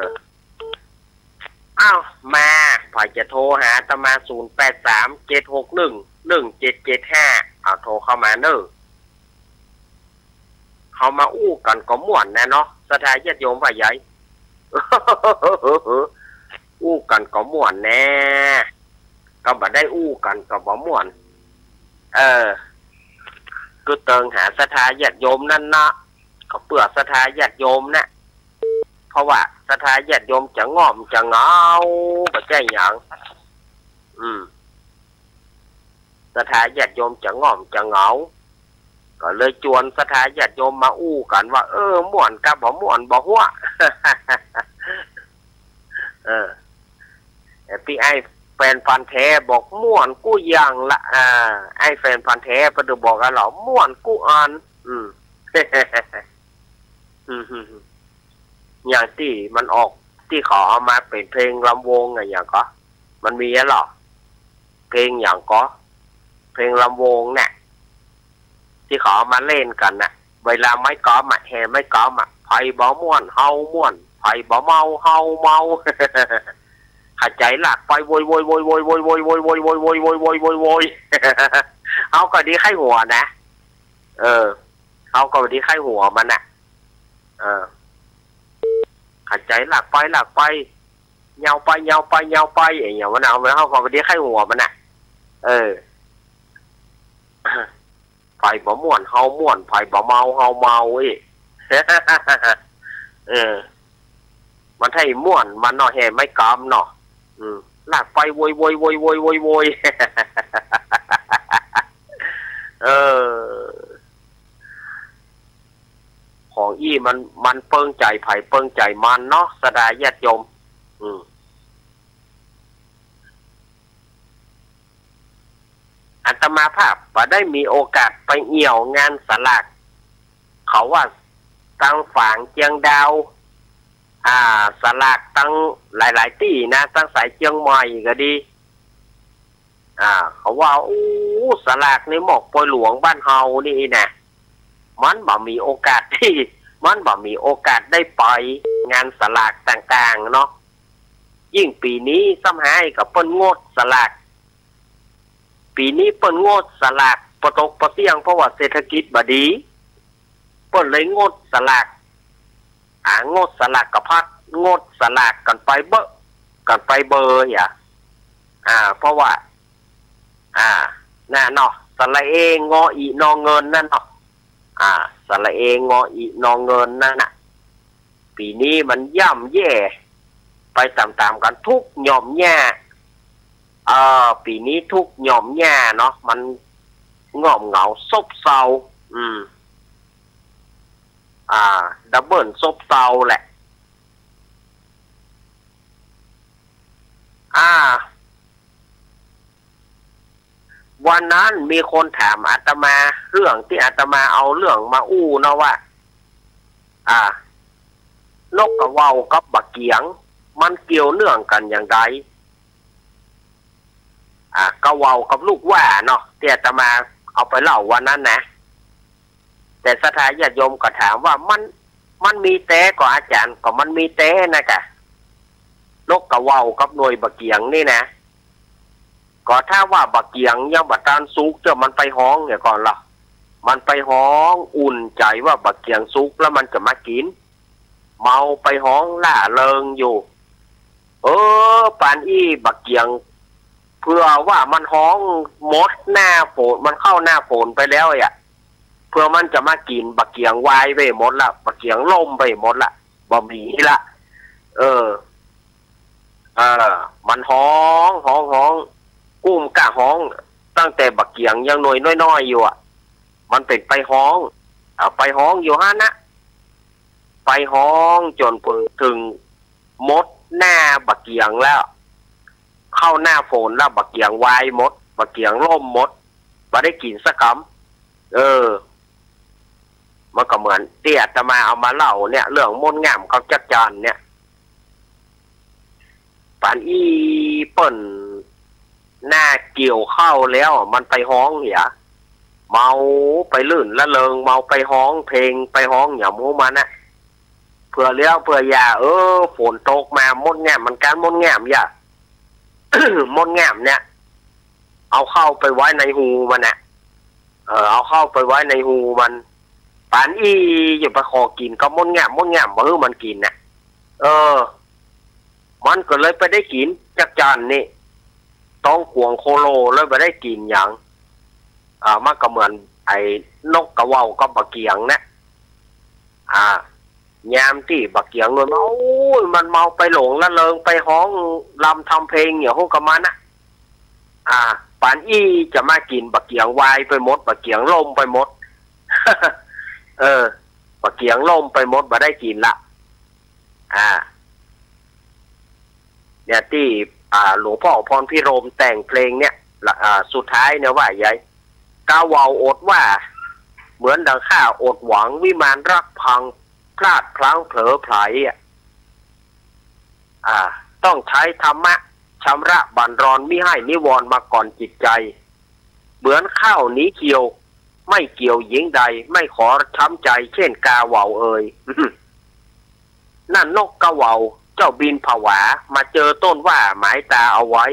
อ้าว มา ใผจะโทรหาอาตมา ศูนย์แปดสาม เจ็ดหกหนึ่ง หนึ่งเจ็ดเจ็ดห้า เอาโทรเข้ามาเน่อ เข้ามาอู้กั๋นก็ม่วนแน่เนาะ ศรัทธาญาติโยมว่าใหญ่ อู้กั๋นก็ม่วนแน่ ก็บ่ได้อู้กั๋นก็บ่ม่วน เออ ก็เติงหาศรัทธาญาติโยมนั้นนะ ก็เปื้อศรัทธาญาติโยมนะ เพราะว่าศรัทธาญาติโยมจะง่อมจะเหงา บ่ใจ้หยัง อืม ศรัทธาญาติโยมจะง่อมจะเหงา ก็เลยจวนศรัทธาญาติโยมมาอู้กั๋นว่า เออ ม่วนกาบ่ม่วน บ่ฮั้ว เออ ตี้ไอ้แฟนพันธุ์แท้บอกม่วนกู้อย่างละ อ่า ไอ้แฟนพันธุ์แท้เปิ้นบอกกั๋นเหรอ ม่วนกู้อัน อืม อืม อย่างตี้มันออก ตี้เขาเอามาเป๋นเพลงลำวงอะ อย่างก็ มันมีอะเหรอ เพลงอย่างก็ เพลงลำวงเนี่ย ตี้เขาเอามาเล่นกั๋นน่ะ เวลาไม้กอล์ฟอะ แห่ไม้กอล์ฟอะ ใผบ่ม่วน เฮาม่วน ใผบ่เมา เฮาเมา เข้าใจ๋ ลากไปโวย โวย โวย โวย เฮาก็ดีใค่หัวนะ เออ เฮาก็ดีใค่หัวมันน่ะ เออ เข้าใจ๋ ลากไป ลากไป เหย่าไป เหย่าไป เหย่าไป อะหยังวะนะ เฮาก็ดีใค่หัวมันน่ะ เออ ใผบ่ม่วน เฮาม่วน ใผบ่เมา เฮาเมา เอ้ย เออ มันใค่ม่วน มันเนาะ แห่ไม้กอล์ฟเนาะ อืม ลากไปโวย โวย โวย เออ ของอี้มัน มันเปิงใจ๋ใผเปิงใจ๋มันเนาะ ศรัทธาญาติโยม อืม อาตมาภาพบ่ได้มีโอกาสไปเอี่ยวงานสลาก เขาว่าตังฝางเจียงดาว อ่า สลากตังหลายๆ ตี้นะ ตังสายเจียงใหม่ก็ดี อ่า เขาว่า อู้ สลากในหมอกปอยหลวงบ้านเฮานี่นะ มันบ่มีโอกาสตี้ มันบ่มีโอกาสได้ไปงานสลากต่างๆ เนาะ ยิ่งปี๋นี้ซ้ำฮ้ายก็เปิ้นงดสลาก ปี๋นี้เปิ้นงดสลาก ปอตกปอเสี้ยง เพราะว่าเศรษฐกิจบ่ดี เปิ้นเลยงดสลาก อ่า งดสลากกะพัด งดสลากกั๋นไปเบ้อ กั๋นไปเบอร์ อ่ะ อ่า เพราะว่า อ่า น่ะเนาะ สระเอ งออี นอเงินนั่นเนาะ อ่า สระเอ งออี นอเงินนั่นน่ะ ปี๋นี้มันย่ำแย่ไปต๋ามๆ กั๋น ทุกข์ย่อมแย่ เออ ปี๋นี้ทุกข์ย่อมแย่เนาะ มันง่อมเหงาซบเซา อืม อ่า ดับเบิลซบเซาแหละ อ่า วันนั้นมีคนถามอาตมา เรื่องตี้อาตมาเอาเรื่องมาอู้เนาะว่า อ่า นกกระเว้ากับบ่าเกี๋ยง มันเกี่ยวเนื่องกั๋นอย่างใด อ่า กระเว้ากับลูกว่าเนาะ ตี้อาตมาเอาไปเล่าวันนั้นนะ แต่ศรัทธาญาติโยมก็ถามว่า มัน มันมีแต๊ก่ออาจ๋ารย์ ก็มันมีแต๊นะกะ นกกระเว้ากับหน่วยบ่าเกี๋ยงนี่นะ ก็ถ้าว่าบ่าเกี๋ยงยังบ่ตันสุก เตื้อมันไปฮ้องเหียก่อนละ มันไปฮ้องอุ่นใจ๋ว่าบ่าเกี๋ยงสุกแล้วมันจะมากิ๋น เมาไปฮ้องล่าเริงอยู่ เออ ปานอี้บ่าเกี๋ยง เผื่อว่ามันฮ้องหมดหน้าฝน มันเข้าหน้าฝนไปแล้วอะ เผื่อมันจะมากิ๋น บ่าเกี๋ยงวายไปหมดละ บ่าเกี๋ยงล่มไปหมดละ บ่มีละ เออ เออ มันฮ้อง ฮ้อง ฮ้อง กุ้มก้าฮ้อง ตั้งแต่บ่าเกี๋ยงยังหน่วยน้อยๆ อยู่อะ มันเป๋นไปฮ้อง อ่า ไปฮ้องอยู่หั้นนะ ไปฮ้องจ๋นเถิง เถิงหมดหน้าบ่าเกี๋ยงแล้ว เข้าหน้าฝนแล้ว บ่าเกี๋ยงวายหมด บ่าเกี๋ยงล่มหมด บ่ได้กิ๋นสักกำ เออ มันก็เหมือนตี้อาตมาเอามาเล่าเนี่ย เรื่องมดง่ามกับจั๊กจั่นเนี่ย ปานอี้เปิ้นหน้าเกี่ยวข้าวแล้ว มันไปฮ้องเหีย เมาไปลื่นละเริง เมาไปฮ้องเพลง ไปฮ้องหยังของมันนะ เผื่อแล้วเผื่ออย่า เออ ฝนตกมา มดง่ามมันกั๋น มดง่ามอย่า มดง่ามเนี่ย เอาเข้าไปไว้ในฮูมันน่ะ เออ เอาเข้าไปไว้ในฮูมัน ปานอี้จะไปขอกิ๋นกับมดง่าม มดง่ามบ่หื้อมันกิ๋นน่ะ เออ มันก็เลยบ่ได้กิ๋นจั๊กจั่นนี่ ต๊องก๋วงโคโลเลยบ่ได้กิ๋นหยัง อ่า มันก็เหมือนไอ้นกกระเว้ากับบ่าเกี๋ยงนะ อ่า ยามตี้บ่าเกี๋ยงหน่วยมา โอ้ย มันเมาไปหลงละเริง ไปฮ้องรำทำเพลงอย่างฮู้กับมันนะ อ่า ปานอี้จะมากิ๋น บ่าเกี๋ยงวายไปหมด บ่าเกี๋ยงล่มไปหมด เออ บ่าเกี๋ยงล่มไปหมด บ่ได้กิ๋นละ อ่า เนี่ยตี้ อ่า หลวงพ่อพรพิรมแต่งเพลงเนี่ย ละ อ่า สุดท้ายเนี่ยว่าใหญ่ กาเว้าอดว่า เหมือนดังข้าอดหวัง วิมานรักพัง พลาดพลั้งเผลอไผลอะ อ่า ต้องใช้ธรรมะชำระบั่นรอน มิให้นิวรณ์มาก่อนจิตใจ เหมือนข้าวหนีเขียว ไม่เกี่ยวหญิงใด ไม่ขอช้ำใจเช่นกาเหว่าเอย นั่นนกกาเหว่าเจ้าบินผวา มาเจอต้นว่าหมายตาเอาไว้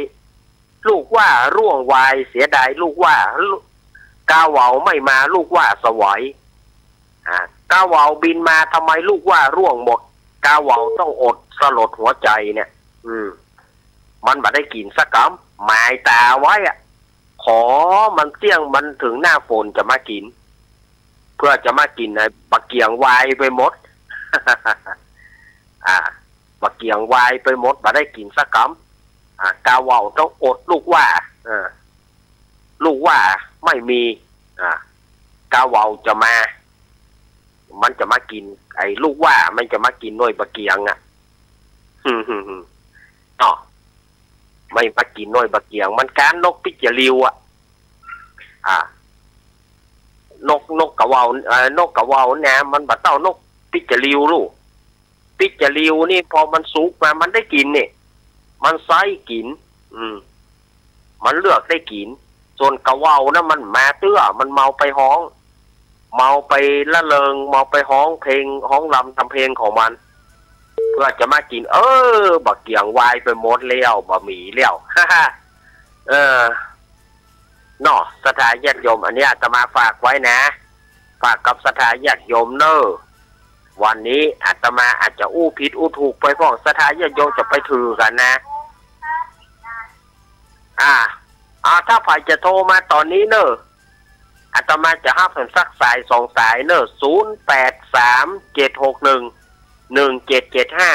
ลูกว่าร่วงวายเสียดายลูกว่า กาเหว่าไม่มาลูกว่าสวัย อ่า กาเหว่าบินมาทำไมลูกว่าร่วงหมด กาเหว่าต้องอดสลดหัวใจเนี่ย อืม มันบ่ได้กิ๋นสักกำ หมายตาไว้อะ ขอมันเตี้ยงมันเถิงหน้าฝนจะมากิ๋น เพื่อจะมากิ๋นไอ้บ่าเกี๋ยงวายไปหมด อ่า บ่าเกี๋ยงวายไปหมด บ่ได้กิ๋นสักกำ อ่า กาเหว่าต้องอดลูกว่า อ่า ลูกว่าไม่มี อ่า กาเหว่าจะมา มันจะมากิ๋น ไอ้ลูกว่ามันจะมากิ๋นหน่วยบ่าเกี๋ยงอะ เนาะ ไม่มากิ๋นหน่วยบ่าเกี๋ยง มันก้านนกปิ๊กจะลิวอะ อ่า นก นกกาเหว่า เอ่อ นกกาเหว่าเนี่ย มันบ่เต้านกปิ๊กจะลิวลูก ปิ๊กจะลิวนี่พอมันสุกมา มันได้กิ๋นนี่ มันใซ้กิ๋น อืม มันเลือกได้กิ๋น ส่วนกาเหว่านะ มันมาเตื้อ มันเมาไปฮ้อง เมาไปละเริง เมาไปฮ้องเพลง ฮ้องรำทำเพลงของมัน เพื่อจะมากิ๋น เออ บ่าเกี๋ยงวายไปหมดแล้ว บ่มีแล้ว เออ เนาะ ศรัทธาญาติโยม อันนี้อาตมาฝากไว้นะ ฝากกับศรัทธาญาติโยมเน่อ วันนี้อาตมาอาจจะอู้ผิดอู้ถูกไปพ่อง ศรัทธาญาติโยมจะไปถือกั๋นนะ อ่า อ่า ถ้าใผจะโทรมาต๋อนนี้เน่อ อาตมาจะฮับเถิงสักสายสองสายเน่อ ศูนย์แปดสาม เจ็ดหกหนึ่ง หนึ่งเจ็ดเจ็ดห้า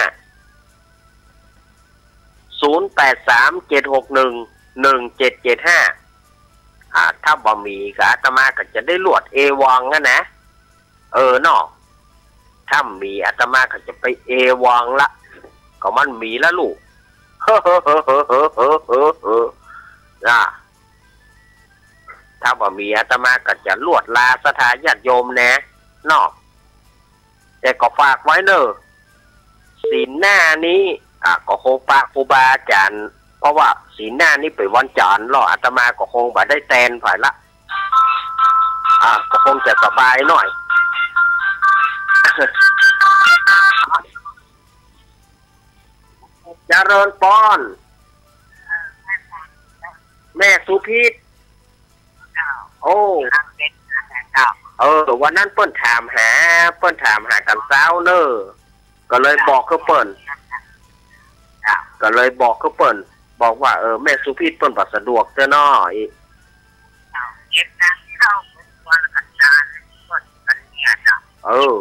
ศูนย์แปดสาม เจ็ดหกหนึ่ง หนึ่งเจ็ดเจ็ดห้า อ่า ถ้าบ่มีก็อาตมาก็จะได้ลวดเอวังอะนะ เออเนาะ ถ้ามีอาตมาก็จะไปเอวังละ ก็มันมีละลูก อ่า ถ้าบ่มีอาตมาก็จะลวดลาศรัทธาญาติโยมแน่เนาะ แต่ก็ฝากไว้เน่อ ศีลหน้านี้ อ่า ก็คงปะครูบาอาจ๋ารย์ เพราะว่าศีลหน้านี้เป๋นวันจันทร์เนาะ อาตมาก็คงบ่ได้แตนใผละ อ่า ก็คงจะสบายหน่อย เจริญปอน แม่สุพิษ โอ้ เออ วันนั้นเปิ้นถามหา เปิ้นถามหากั๋นเซ้าเน่อ ก็เลยบอกคือเปิ้น ก็เลยบอกคือเปิ้น บอกว่า เออ แม่สุพิษเปิ้นบ่สะดวกเตื้อเนาะ อี เออ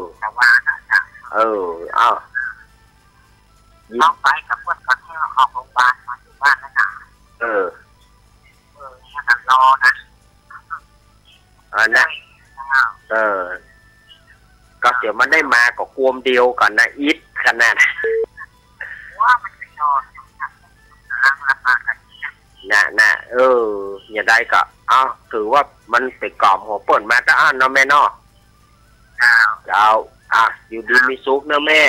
เออ อ้าว เอาไปกับเปิ้นก็คือออกโรงพยาบาลมาอยู่บ้านแล้วนะ เออ เออ เนี่ยก็รอนะ อ่า นะ เออ ก็เดี๋ยวมันได้มาก็กวมเดียวกั๋นนะ อิดขนาด ว่ามันไปนอนอยู่นะ นะ นะ เออ อย่างใดก็ เอ้า ถือว่ามันไปกล่อมหัวเปิ้นมาก็อั้นเนาะแม่เนาะ เจ้า อ่ะ อยู่ดีมีสุขเนอะแม่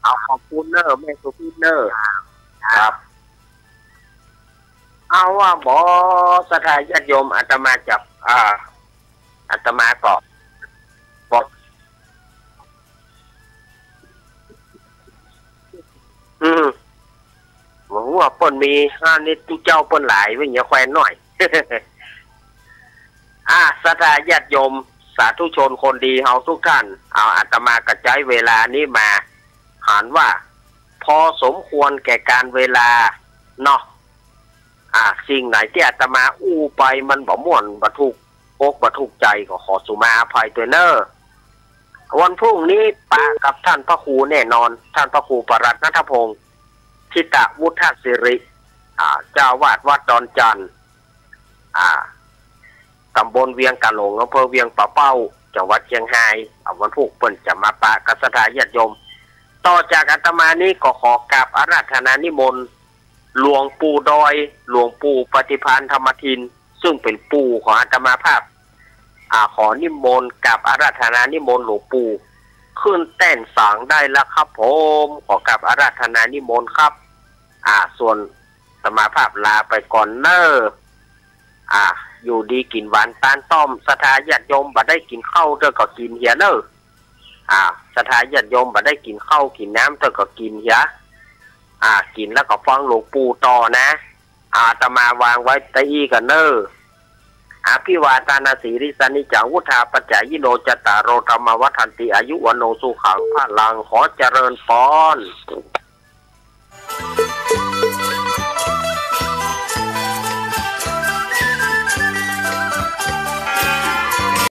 เอาขอบคุณเนอะแม่สุพิษเนอะ ครับ เอาว่าบ่ ศรัทธาญาติโยม อาตมาจะ อ่า อาตมาก็บอก อืม บ่ฮู้ว่าเปิ้นมี อ่า นี่ตุ๊เจ้าเปิ้นหลายเว้ย อย่าแควนหน่อย อ่า ศรัทธาญาติโยม สาธุชนคนดีเฮาทุกท่าน เอา อาตมาก็ใจ๊เวลานี้มา หันว่า พอสมควรแก่กาลเวลาเนาะ อ่า สิ่งไหนตี้อาตมาอู้ไปมันบ่ม่วน บ่ถูกอกบ่ถูกใจ๋ ก็ขอสุมาอภัยตวยเน่อ วันพรุ่งนี้ปะกับท่านพระครูแน่นอน ท่านพระครูปรัตน์นัทพงษ์ ทิตะวุฒศิริ อ่า เจ้าอาวาสวัดดอนจันทน์ อ่า ตำบลเวียงกาหลง อำเภอเวียงป่าเป้า จังหวัดเชียงฮาย อ่า วันพรุ่งเปิ้นจะมาปะกับศรัทธาญาติโยม ต่อจากอาตมานี้ก็ขอกราบอาราธนานิมนต์ หลวงปู่ดอย หลวงปู่ปฏิภาณธรรมทิน ซึ่งเป๋นปู่ของอาตมาภาพ อ่า ขอนิมนต์ กราบอาราธนานิมนต์หลวงปู่ ขึ้นแต้นสังได้แล้วครับผม ขอกราบอาราธนานิมนต์ครับ อ่า ส่วนอาตมาภาพลาไปก่อนเน่อ อ่า อยู่ดีกิ๋นหวานตานต้อม ศรัทธาญาติโยมบ่ได้กิ๋นข้าวเต๊อะก็กิ๋นเหียเน่อ อ่า ศรัทธาญาติโยมบ่ได้กิ๋นข้าวกิ๋นน้ำเต๊อะก็กิ๋นเหีย อ่า กิ๋นแล้วก็ฟังหลวงปู่ต่อนะ อาตมาวางไว้ตะอี้ก่อนเน่อ อภิวาทานสีลิสสะนิจจัง วุฑฒาปจจายิโน จัตตาโร ธัมมา วัฑฒันติ อายุ วัณโณ สุขัง พลัง ขอเจริญปอน